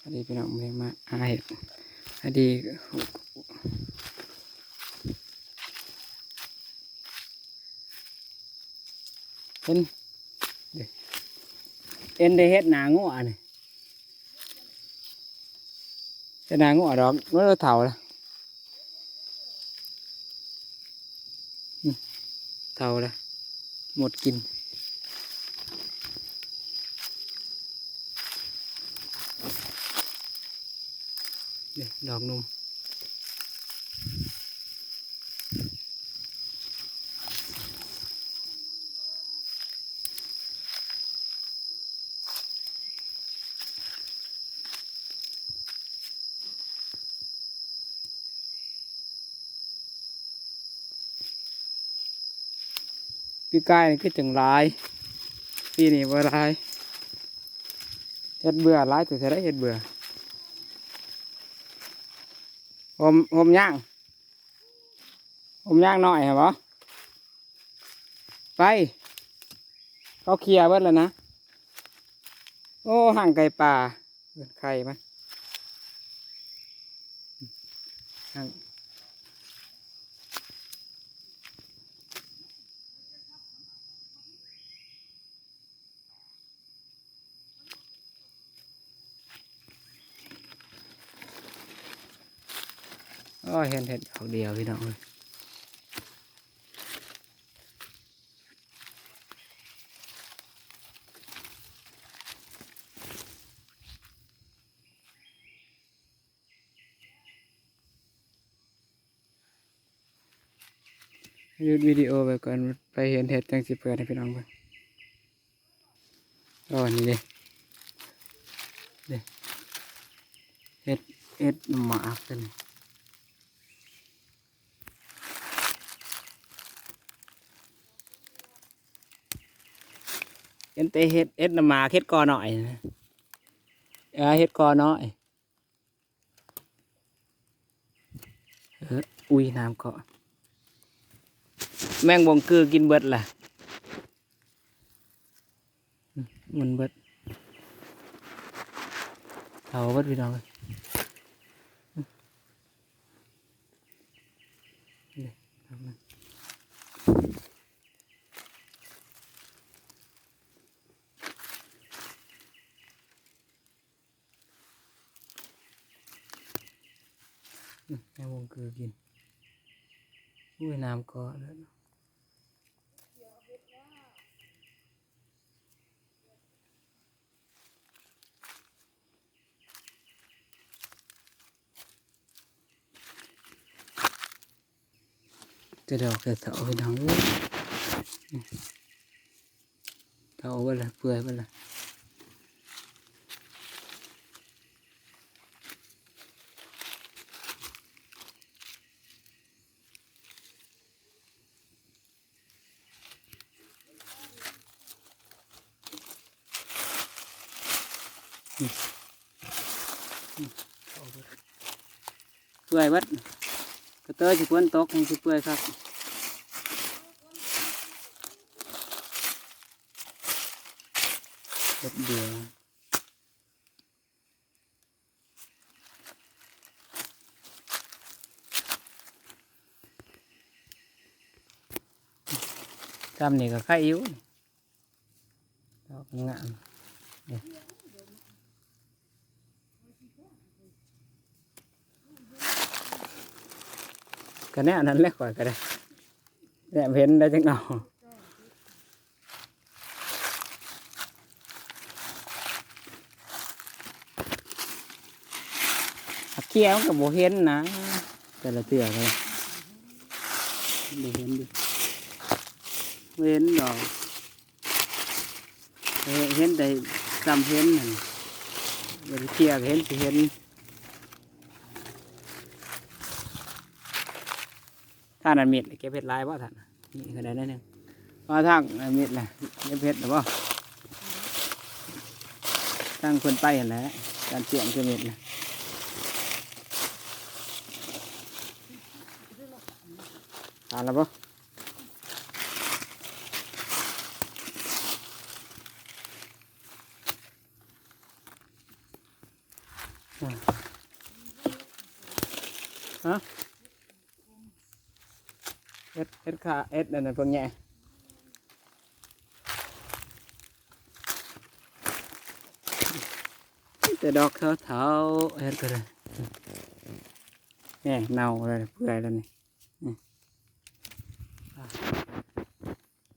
พอดีพี่น้อง มื้อนี้มาหาเห็ด พอดี เห็น เห็นได้เห็ดหน้างัวนี่ เห็ดหน้างัวดอก มันเฒ่าแล้ว อืม เฒ่าแล้ว หมดกิน นี่ดอกหนึ่ง ปีกายนี่คือจั่งหลาย ปีนี้บ่หลาย เห็ดเบื่อหลาย แต่เท่าใดเห็ดเบื่อ โฮม โฮมย่าง โฮมย่างน้อยหั่นบ่ ไป เขาเคลียร์เบิดแล้วนะ โอ้ ห่างไกลป่า เอิ้นไข่มัน ห่าง โอ้ย เห็นเห็ดดอกเดียวพี่น้องเอ้ย หยุดวิดีโอไว้ก่อน ไปเห็นเห็ดจั่งสิเปิดให้พี่น้องเบิ่ง โอ้ นี่เด้ เด้ เห็ด เห็ดหมากเพิ่น เห็นแต่เห็ด เห็ดหมาก เห็ดกอน้อยนะ เออ เห็ดกอน้อย เออ อุ้ย น้ำเกาะ แมงบงกือกินเบิดล่ะ มันเบิด เฒ่าเบิดพี่น้องเอ้ย นี่ น้ำมัน อืม แมงบงกือกิน อุ้ย น้ำเกาะแล้ว แต่ดอกแต่เสาพี่น้องเอ้ย เฒ่าเบิดละ เปื่อยเบิดละ เปื่อยเบิด กระเตยสิฝนตก แฮ่งสิเปื่อยคัก เบิดเดียว ซ้ำนี่ก็ไข่อยู่ ดอกงาม นี่ ก็แนวนั้นแหละ ข้อยก็ได้ แนมเห็นได้จักหน่อ เคี้ยวมันก็บ่เห็นนะ แต่ละเทื่อก็บ่เห็นอยู่ บ่เห็นดอก เห็น เห็นแต่ซ้ำเห็นหั่น บ่ได้เคี้ยวก็เห็นสิเห็น ทางนั้นมิด เก็บเห็ดหลายบ่ทางนั้น นี่ก็ได้หน่อยหนึ่ง ว่าทางนั้นมิดนะ เก็บเห็ดแล้วบ่ ทางเพิ่นไปหั่นแหละ การเสี่ยงคือมิดนะ ทานแล้วบ่ ຮະ ເຮັດ ເຮັດຂາ ເຮັດອັນນັ້ນເພິ່ນແຫຍ່ ມີແຕ່ດອກເຖົ້າໆ ເຮັດກໍໄດ້ ແໜ່ ເນົ່າແລ້ວ ເປື່ອຍແລ້ວນີ້ ອື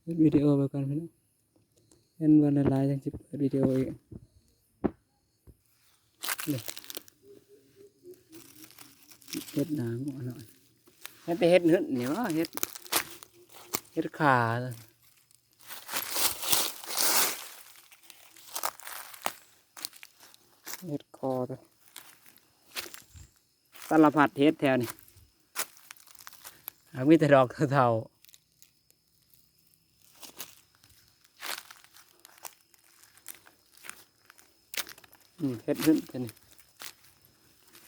ເຮັດວິດີໂອໄວ້ກ່ອນພີ່ນ້ອງ ເຫັນວ່າຫຼາຍໆ ຈັ່ງຊິເປີດວິດີໂອອີກ ນີ້ ເຫັດໜາງ ເຫັນແຕ່ເຫັດຫຶດນີ້ຫວາ ເຫັດ ເຫັດຂາ ເຫັດຄໍ ສາລະພັດເຫັດແຖວນີ້ ຫາກມີແຕ່ດອກເຖົ້າໆ ອືມ ເຫັດຫຶດແຖວນີ້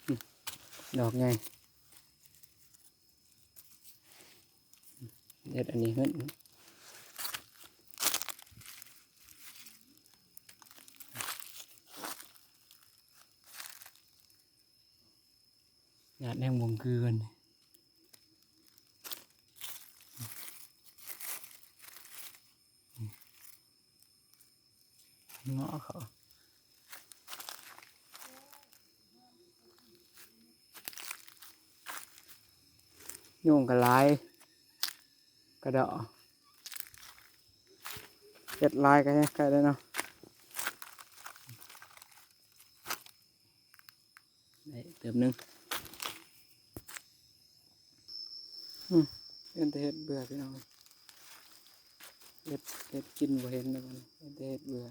ອືມ ດອກໃຫຍ່ ເຫັດອັນນີ້ຫຶດ ຍາດແນງບົງຄືກັນ ເງາະເຂົາ ຍຸງກໍຫຼາຍ ກະເດາະ ເຮັດຫຼາຍກໍໃກ້ແລ້ວເນາະ. ໄດ້ເຕີມໜຶ່ງ ອືມ ເຫັນແຕ່ເຫັດເບື່ອພີ່ນ້ອງ ເຫັດ ເຫັດກິນບໍ່ເຫັນແລ້ວ ເຫັນແຕ່ເຫັດເບື່ອ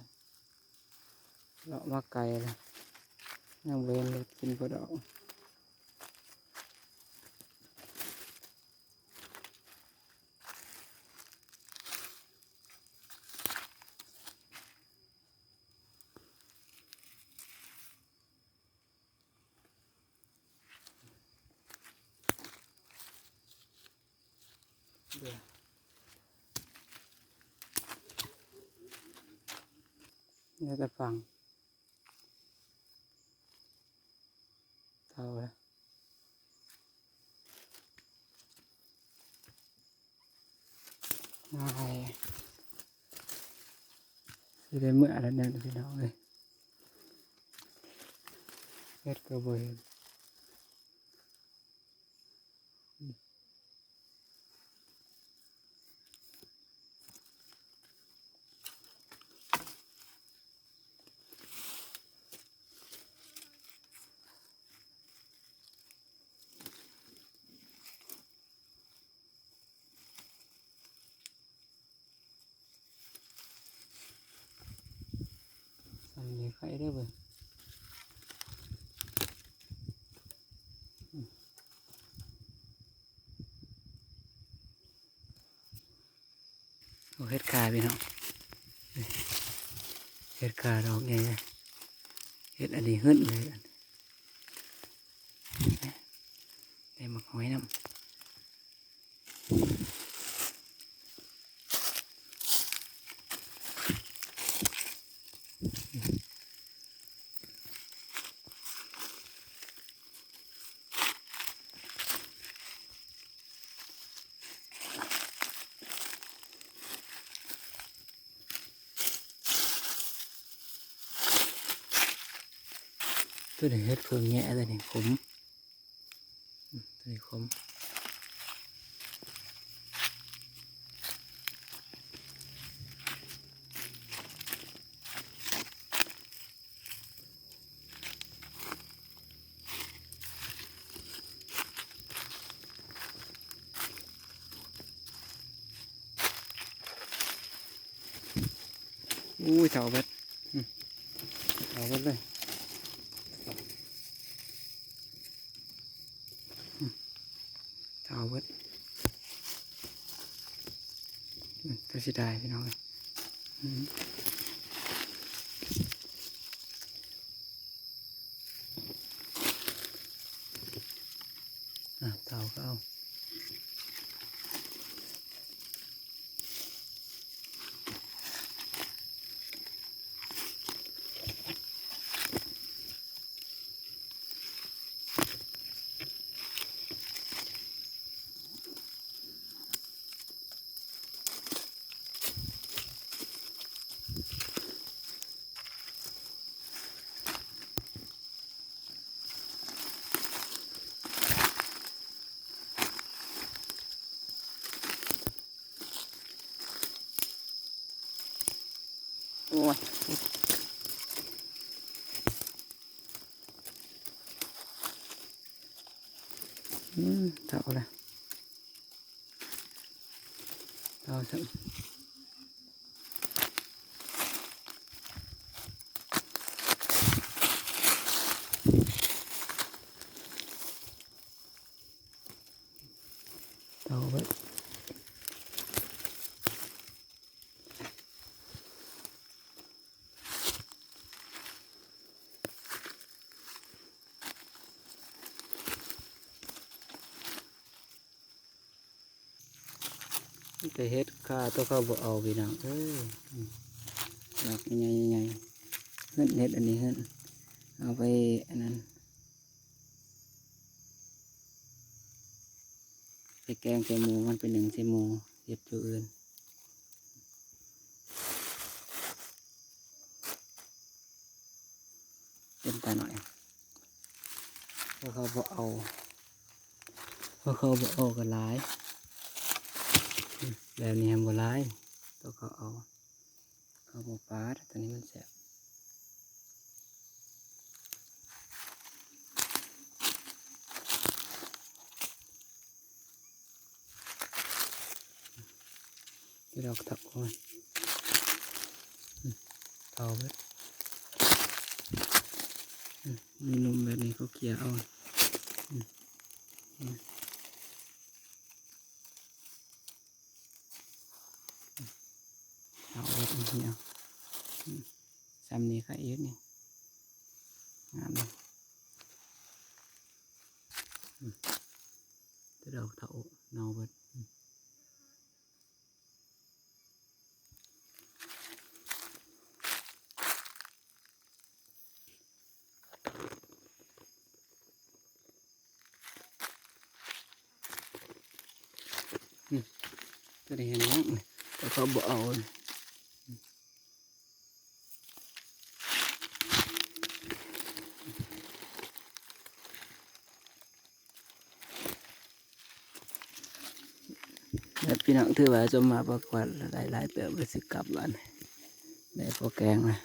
ເລາະມາໄກແລ້ວ ຍັງບໍ່ເຫັນເຫັດກິນບໍ່ດອກ. ເຫຼືອແຕ່ຝັງ ເທົ່າແລ້ວ. ອ້າຍ ຊິໄດ້ເມືອແລ້ວແນ່ພີ່ນ້ອງເອີຍ ເຮັດກໍບໍ່ເຫັນ. ສ່ຳນີ້ໄຄເດີເບິ່ງ ອືມ ໂອ້ ເຫັດຂາພີ່ນ້ອງ ເຫັດຂາດອກໃຫຍ່ ເຫັດອັນນີ້ຫຶດເລີຍ ໄດ້ໝາກຫອຍນຳ. ໂຕນີ້ເຫັດເຜິ້ງແຍະ ໂຕນີ້ຂົມ ອືມ ໂຕນີ້ຂົມ. ອູ້ຍ ເຖົ້າເບິດ ອືມ ເຖົ້າເບິດເລີຍ ອືມ ເຖົ້າເບິດ ອືມ ຕາເສຍດາຍພີ່ນ້ອງເອີຍ ອືມ. ອ່ະ ເຕົາກໍເອົາ ອ ອືມ ເຖົ້າແລ້ວ ເຖົ້າຊ້ຳ. ເຖົ້າເບິດ. ມີແຕ່ເຫັດຄາ ໂຕເຂົາບໍ່ເອົາ ພີ່ນ້ອງເອີຍ. ດອກໃຫຍ່ໆ ເຫັດ ເຫັດອັນນີ້ ເຫັດ ເອົາໄປອັນນັ້ນ ໄປແກງໃສ່ໝູ ມັນໄປໜຶ້ງໃສ່ໝູ ເຮັດຢູ່ອື່ນ. ເປັນຕາໜ້ອຍ ເພາະເຂົາບໍ່ເອົາ ເພາະເຂົາບໍ່ເອົາກໍຫຼາຍ. ແບບນີ້ແຮງບໍ່ຫຼາຍ ໂຕເຂົາເອົາ ເຂົາບໍ່ປາດ. ໂຕນີ້ມັນແຊບ. ດອກເຖົ້າ ໂອ້ຍ ເຖົ້າເບິດ. ມີໜຸ່ມແບບນີ້ເຂົາເກ່ຍເອົາ ເຖົ້າເບິດ. ນີ້ ສ່ຳນີ້ກະເອັດນີ້ ງາມ. ອືມ ແຕ່ດອກເຖົ້າເນົ່າເບິດ. ອືມ ອືມ ຕົວນີ້ເຫັນແລ້ວ ແຕ່ເຂົາບໍ່ເອົາ. ແລ້ວພີ່ນ້ອງ ຖືວ່າຊົມມາປະກວດຫຼາຍໆເຕີບ ກໍຊິກັບບ້ານ ໄດ້ພໍແກງລະ.